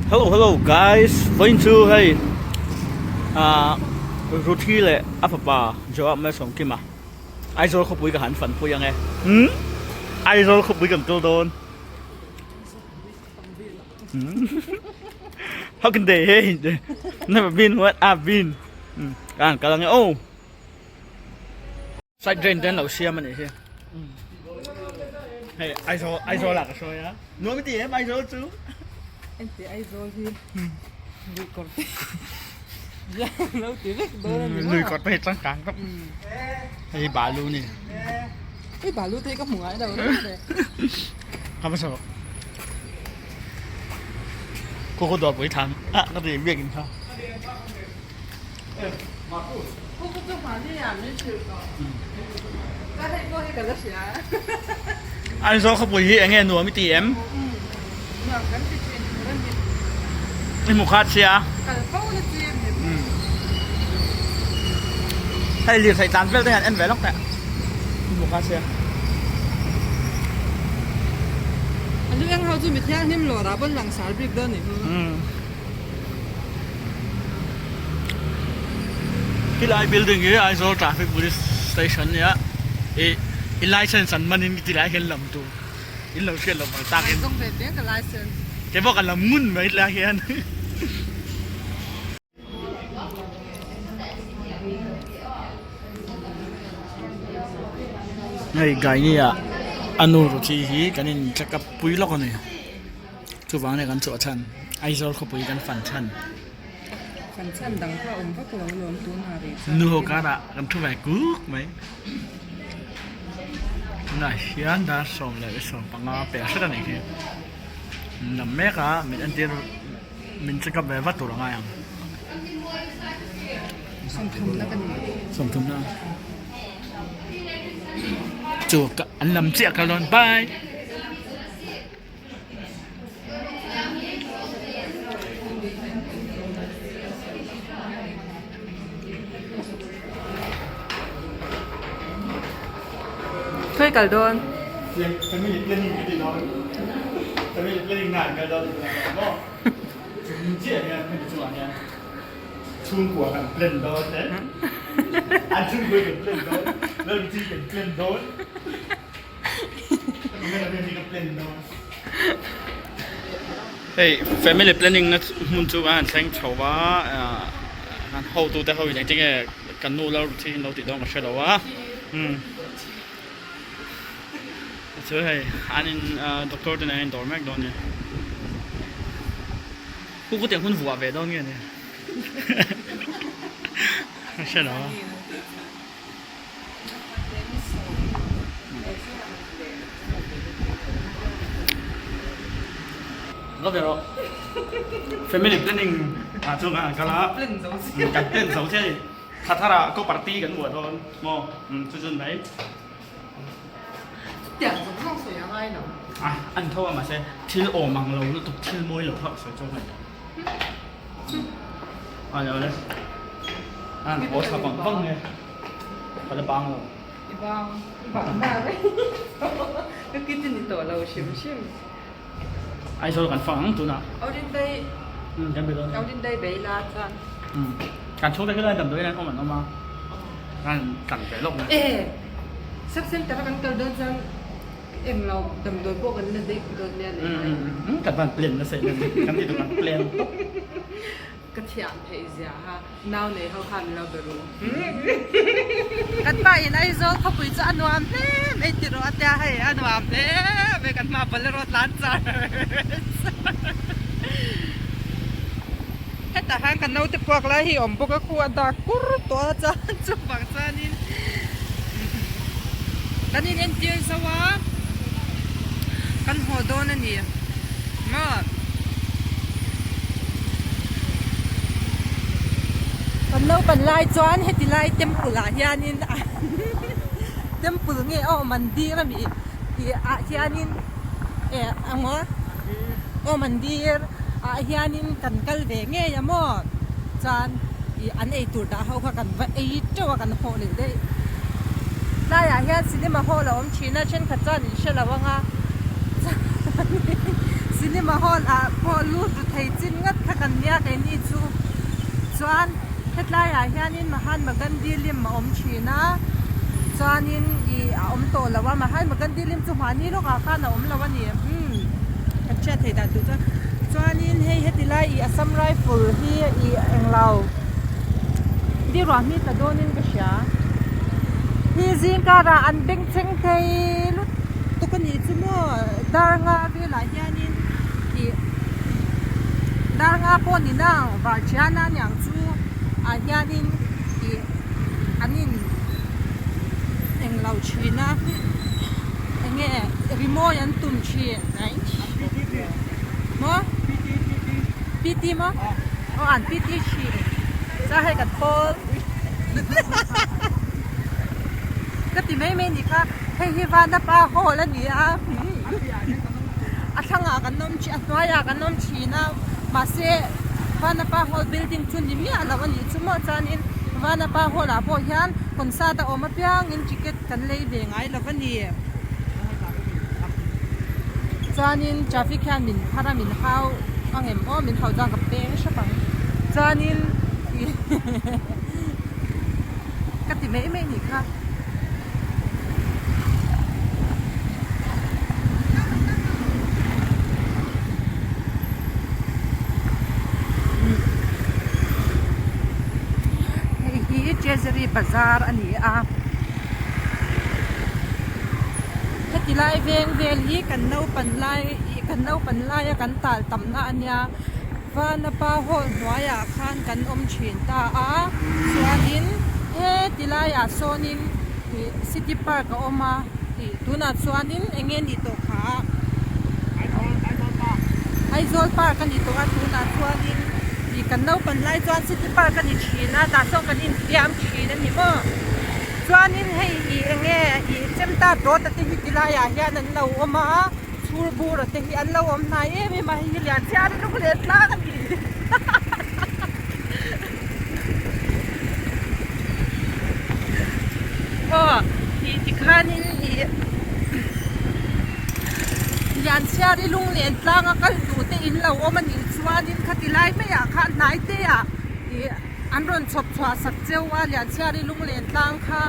Hello hello guys vawiin chu hei ah Ruthi leh a fapa Joab Malsawmkima Aizawl khawpui ka han fanpui ang e umm Aizawl khawpui kan kal dawn How can they hey never been what I've been ka han kal ang e aw. Side drain te an lo siam a nih hi hei Aizawl Aizawl ah ka hruai a nuam i ti em Aizawl chu Enti Aizawl hi lui kawr te lo ti vek dawn a ni maw lui kawr te hi changkang tawp hei hi balu a ni hei balu te hi ka hmu ngai lo reng reng ka va saw khaw khaw dawrpui thlam ah ka ti biakin kha. Aizawl khawpui hi enge nuam i ti em? I hmu khat sia. Hei lirthei tlan vel te hian en ve lawk teh. I hmu khat sia. Khilai building hi Aizawl traffic police station a nia ih i license an man in tilai hian lam tur in lo hriat loh vang tak in kei pawh ka lam ngun mai tilai hian. Hei Gaini ah a nu Ruchi hi kan in check up pui lawk a ni. Chuvang nia kan chhuah chhan, Aizawl khawpui kan fan chhan. Fan chhan dang kha a awm vak lo alawm tunah rih chuan. Nu ho karah kan thu ve kuk mai. Tunah hian dar 15 pek hret a nih khi. Min lam mek a, min entir min check up ve vat tur a ngai ang. Sawmthumna ka ni. Sawmthumna. Chu an lam chiah kal dawn bye. Khawi kal dawn? Family planning ka ti dawn. Family planning na an kal dawn tih ka maw? Chung chiah hian hemi chungah hian chhungkua kan plan dawn e. An chhungkua kan plan dawn. Lalruthi kan plan dawn. Hei family planning na hmun chu a han thleng chho va ahh hotu te ho in engtin nge kan nu lo thi lo tih dawn ka hre lo a umm chu hei an in doctor te nen an in dawr mek dawn a ni pu ku tiang hun vuah ve dawn nge ni ka hre lo a. Lo ve rawh. Family planning ah chuan kan han kal a. Kan plan zo chiah a ni. Thla thar ah ko party kan buah dawn maw chu chu ni mai. A an tho a mahse thil awm ang lo lutuk thil mawi lo kha ka sawi chuang a ni. A ni awle. An haw thla vang vang nge. Ka la bang lo. I bang, i bang na reng. Ka kit ni tawh lo hrim hrim. Aizawl kan fang ang tunah. Audin dai. Um kan be dawn. Audin dai bei la chuan. Um kan chhungte khi lai damdawi in an awm an awm a. Kan kan ve lawk mai. E sub center a kan kal dawn chuan englo damdawi pawh kan la daih dawn nia leh ngai. Um kan van plan nasa em em kan tih tur kan plan tawp. Ka thiam theih zia ha nau nei ho khan lo be ru. Kan pa in Aizawl khawpui chu a nuam hle mai ti rawh a tia hei a nuam hle mai kan hma bolero tlan char hetah hian ka naute puak lai hi a awm bawk a khu a dak kur tawh a chuan chuvang chuanin kan in entir zo a kan haw dawn a ni maw. Kan naupan lai chuan heti lai temple ah hianin temple nge aw mandir a mi tih ah hianin eh eng aw mandir ah hianin kan kal ve ngei a maw chuan ih an eitur dah ho kha kan va ei teuh a kan hawh leh daih tlaiah hian cinema hall a awm thin a thenkhat chuan in hre lo ang a chuanin cinema hall ah pawh lut ru thei chin. Chuan hetlaiah hianin Mahatma Gandhi lim a awm thin a, chuanin ih a awm tawh lo a, Mahatma Gandhi lim chu hmahni lawkah khan a awm lo a ni umm kan hriat theih dan tur chuan. Chuanin hei heti lai ih Assam Rifle hi ih englo di ruah hmi ta dawnin ka hria. Hi zing karah an bengchheng thei lutuk a nih chu maw dar nga velah hianin ih dar nga pawh ni nang var thian a niang chu ah hianin ih an in englo thin a enge rimawi an tum thin maw pt maw aw an pt thin chuan hei kan khawl ka ti mai mai ni kha hei hi vanapa hall a ni a. A thlangah kan awm a hnuaiah kan awm thin a mahse Vanapa Hall building chu ni miah loh a nih chu maw chuanin Vanapa Hall ah pawh hian concert a awm apiangin ticket kan lei ve ngai lo a ni. Chuanin traffic hian min phar a min hau ang em aw min hau chuan ka peng hrep ang chuanin ka ti mai mai a nih kha. Hei hi Treasury bazar a ni a heti lai veng vel hi kan naupan lai ih kan naupan laia kan tal tamna a nia Vanapa hall hnuaiah khan kan awm thin ta a chuanin heti laiah sawnin ih city park a awm a ih tunah chuanin eng nge nih tawh kha Aizawl park a ni tawh a tunah chuanin ih kan naupan lai chuan city park a ni thin a tah sawn kan infiam thin a ni maw chuanin hei ih eng nge ih chemta dawt a te hi ti laiah hian an lo awm a. Chhur bur a te hi an lo awm hnai em em a hei hi lian chiar in lung leh tlang a ni aw tih tikhanin ih lian chhiar i lung len tlang a kal duh te in lo awm a nih chuanin khati lai maiah khan hnai te ah ih an rawn chhawp chhuah sak cheu a lian chhiar i lung len tlang kha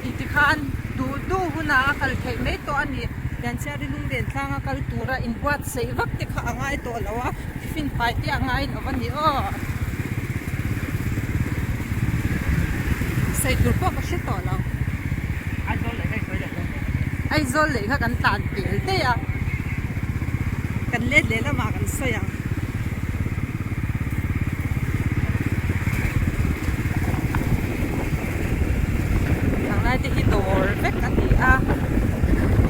tih tikhan duh duh hunah a kal theih mai tawh a ni. Lianchhiari lunglen tlanga kal tura inbuatsaih vak te kha a ngai tawh lo a, tiffin fai te a ngai lo a ni aw. Sawi tur pawh ka hre tawh lo. Aizawl leh kha kan tlan pel daih a, kan let leh lamah kan sawi ang. Thanglai te hi dawr vek a ni a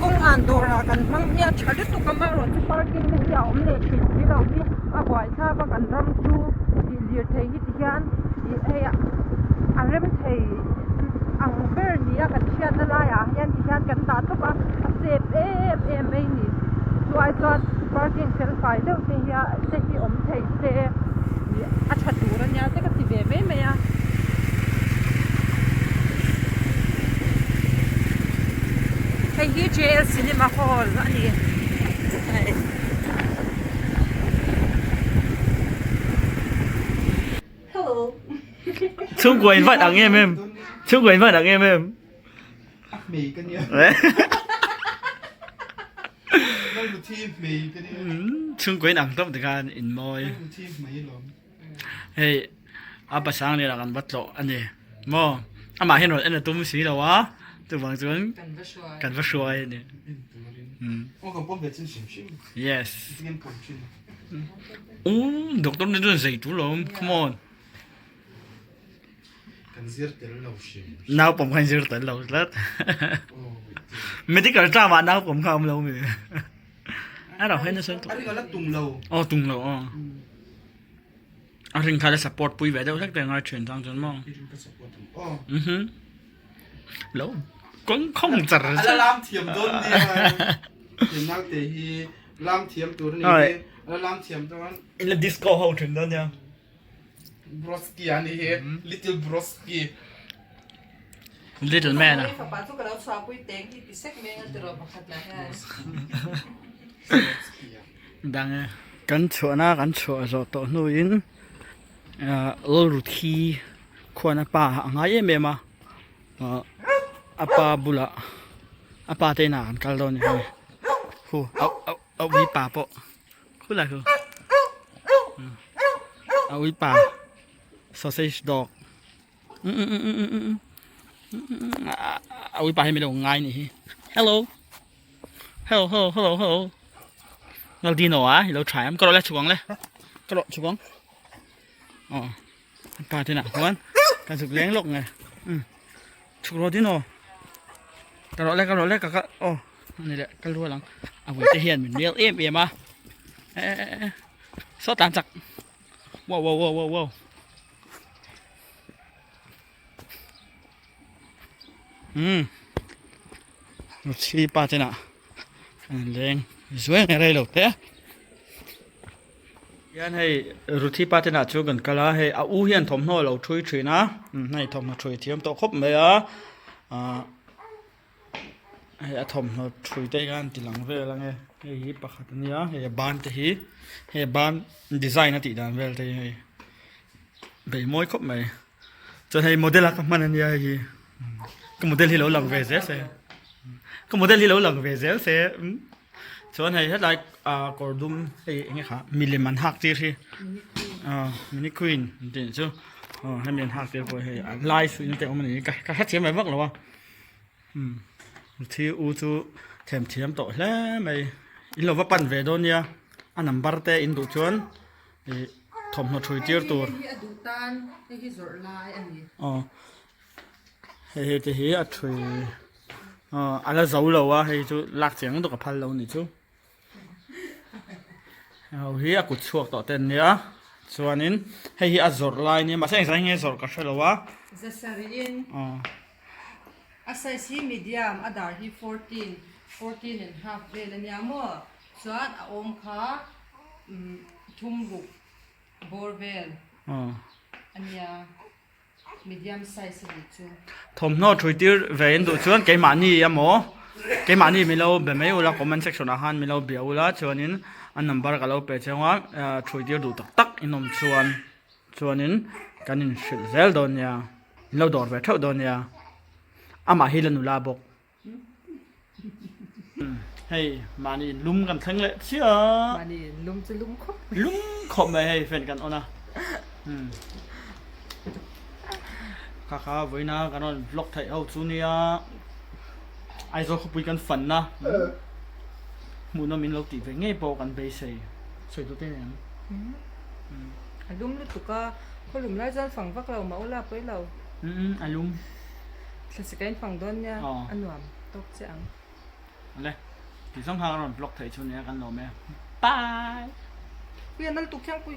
kawng an dawrah kan hmang hi a tha lutuk a amaherawhchu parking te hi a awm leh thin si lo hi a buaithlak a kan ram chu tih lir thei hi ti hian ih hei a rem thei ang ber ni a kan hriatna laiah hian ti hian kan dah tawp a a chep em em mai a ni chu ai chuan parking fel fai deuh te hi te hi awm thei se ih a tha tur a nia te ka ti ve mai mai a. Hei hi JL Cinema Hall a ni. Chhungkua in vat ang em em. Chhungkua in vat ang em em. A hmei ka nia. Lalnu thi hmei ka nia. Chhungkua in ang tawp tikhan in mawi. Lalnu thi hmei lawm. Hei a pasang leh kan va tlawh a ni maw amah hian rawn en a tum si lo a chuvang chuan kan va hruai a ni. Yes. Um doctor ni chuan zei tur lo come on. Kan zir tel lo hrim. Nau pawm khan zir tel lo tlat. Medical term ah nau pawm kha awm lo mi. A rau hen nasa A ring ala tung lo. Oh tung lo oh. A ring kha la support pui ve deuh hlek te ngai thin chang chuan maw. I ring ka support ang. Oh. Mhm. Lo kawng khawng char. Ala lam thiam dawn nia. Thiam te hi lam thiam tur ni hi. Ala lam thiam dawn. In la disco ho thin dawn nia. Broski a ni hi little broski. Little man a. Fapa chu ka lo chhuahpui teng hi ti sek meng a tiraw pakhat lah hian. Dang e. Kan chhuahna kan chhuah zawh tawh hnuin. Lalruthi khuan a pa a ngai em em a a pa bulah a pa te inah an kal dawn a ni hei khu a ui pa pawh khulai khu a ui pa sausage dog a ui pa hi min lo ngai a nih hi hello hello hello hello hello Naldino a i lo tha em ka rawh le chhuk ang le ka rawh chhuk ang aw pa te nah chuan kan chhuk leng lawk nge chhuk rawh Dino ka rawh le ka rawh le ka ka aw ani leh ka lual ang a vui te hian min mel em em a eh saw tlan chak wow wow wow wow wow umm pa te nah an leng zuai nge rei lo te hian hei Ruthi pa te nah chu kan kal a hei a u hian thawmhnaw a lo thui thin a hei thawmhnaw thui thiam tawh khawp mai a ah hei a thawmhnaw thui te khan ti lang vel ang e hei hi pakhat a nia hei a ban te hi hei a ban design a tih dan vel te hi hei bei mawi khawp mai chuan hei model a ka hman a nia hei hi ka model hi lo lang ve zel se ka model hi lo lang ve zel se chuan hei hetlai ah kawr dum hei eng nge kha milem an hak tir hi ah mini queen an tih chu aw hemi an hak tir pawh hei a lai suihna te a awm a ni ka ka hrethiam ve vak lo a umm thi u chu themthiam tawh hle mai in lo va pan ve dawn nia a number te in duh chuan. Ih thawmhnaw thui tir tur. Hei hi a duh tan hei hi zawrh lai a ni. Aw hei hei te hi a thui aw a la zo lo a hei chu lak chiang lutuk a phal lo nih chu. Hei hi a kut chhuak tawh te an nia chuanin hei hi a zawrh lai a nia mahse engzah nge zawrh ka hre lo a. Zasariin. Aw. A size hi medium a dar hi 14 14 and half vel a nia maw. Chuan a awm kha thum ruk bawr vel a nia medium size a nih chu. Thawmhnaw thui tir ve in duh chuan keimahni emaw keimahni min lo be mai ula comment section ah khan min lo bia ula chuanin a number ka lo pe chiang a thui tir duh tak tak in awm chuan chuanin kan inhrilh zel dawn nia in lo dawr ve theuh dawn nia amah hi la nula bawk. Hei mahni in lum kan thleng leh chiah a. Mahni in lum chu lum khawp mai. Lum khawp mai hei fan kan on a. Kha kha vawiina kan rawn vlog theih ho chu nia Aizawl khawpui kan fan na hmuhnawm in lo tih ve ngei pawh kan beisei sawi tute nen. A lum lutuk a, khaw lum lai chuan fang vak lo mah ula pawi lo. A lum. Thlasik a infang dawn nia, a nuam tawk che ang. Awle, ti zawng kha ka rawn vlog theih chu nia kan lawm e. Bye! Pui a nal tuk thiang pui.